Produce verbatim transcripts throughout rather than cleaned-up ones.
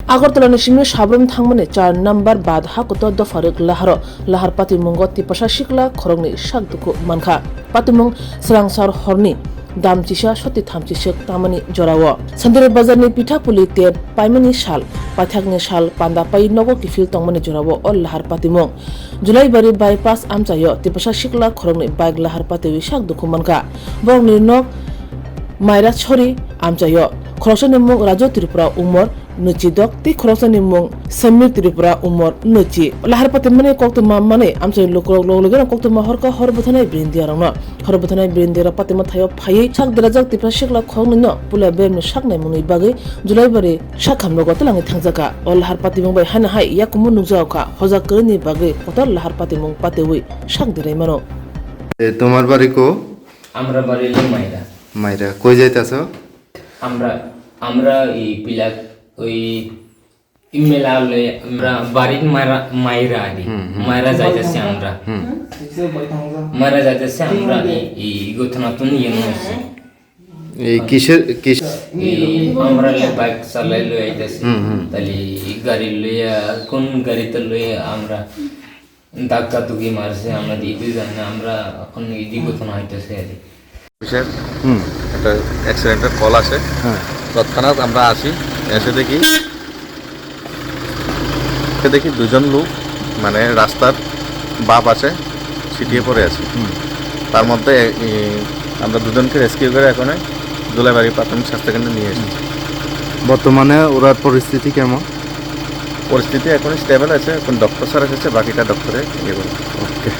Agartala ni simi Sabrum thangmani char number bad hakuto dopha rwk laharo lahar patimungo Tiprasa sikla khoroknwi sak dukhu mankha. Patimung swrangsar horni dam chisa soti thamchi swk tamani jorao. Sandere bazarni pithapuli tei paimani sal, paithakni sal panda pai nogo kiphil tongmani jorao o lahar patimung. Julaibari bypass amchaio Tiprasa sikla khoroknwi bike lahar patiwi sak dukhu mankha. Borokni nok Maira Chori amchaio. Khoroksani mung Raju Tripura umor nwichi dok tei khoroksani mung Samir Tripura umor nwichi. Lahar patimani koktwma manwi amchaini lukurok log logino koktwma horkha hor bwthanai brindiarokno. Hor bwthanai brindiarok patima thaio phaiwi sak derajak Tiprasa sikla khoroknwino puila beremni sak naimungni bagwi Julaibari sakhamrogo twlangwi thangjakha. O lahar patimung bai haino hai yakumu nukjakha hojak kwrwini bagwi kotor lahar patimung patiwi sak derai mano. এ, তোমার বাড়ি কো? আমরা বাড়ি হলো মাইরা। মাইরা, কই যাইতাছো? আমরা, আমরা এই পিলাক, ওই ইমেলা হলে আমরা বাড়ির মারা, মাইরা আদি। হুম, হুম। মাইরা যাইতেছি আমরা। হুম। মাইরা যাইতেছি আমরা এই, এই ঘটনা তো নিয়ে নয়। এই কিসের, কিস- এই আমরা বাইক চালাই লই আইতেছি। হুম, হুম। তাহলে এই গাড়ি লইয়া, কোন গাড়িতে লইয়া আমরা ধাক্কা ধুকি মারছে, আমরা তো ইদু জানি না, আমরা এখন ইদি কথা না হইতেছে আর কি। কিসের? হুম। একটা অ্যাক্সিডেন্টের কল আসে। হ্যাঁ। তৎক্ষণাৎ আমরা আসি, এসে দেখি, এসে দেখি দুজন লোক মানে রাস্তার বাঁ পাশে ছিটিয়ে পড়ে আছে। হুম। তার মধ্যে এ, এ, আমরা দুজনকে রেস্কিউ করে এখন জুলাইবাড়ি প্রাথমিক স্বাস্থ্যকেন্দ্রে নিয়ে এসেছি। বর্তমানে ওনার পরিস্থিতি কেমন? পরিস্থিতি এখন স্টেবল আছে, এখন ডক্টর স্যার এসেছে, বাকিটা ডক্টরে ইয়ে করবে। ওকে।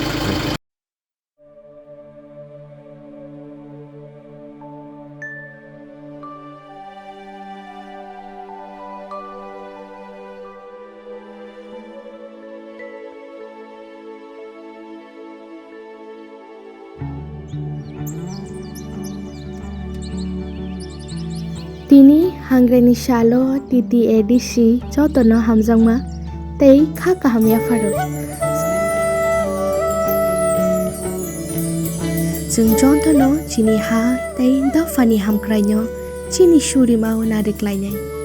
Tini hangrenni salo T T A D C jotono hamjakma tei kha kaham yapharo. Chwng jotono chini ha tei dophani hamkraino chini surimao nariklainai.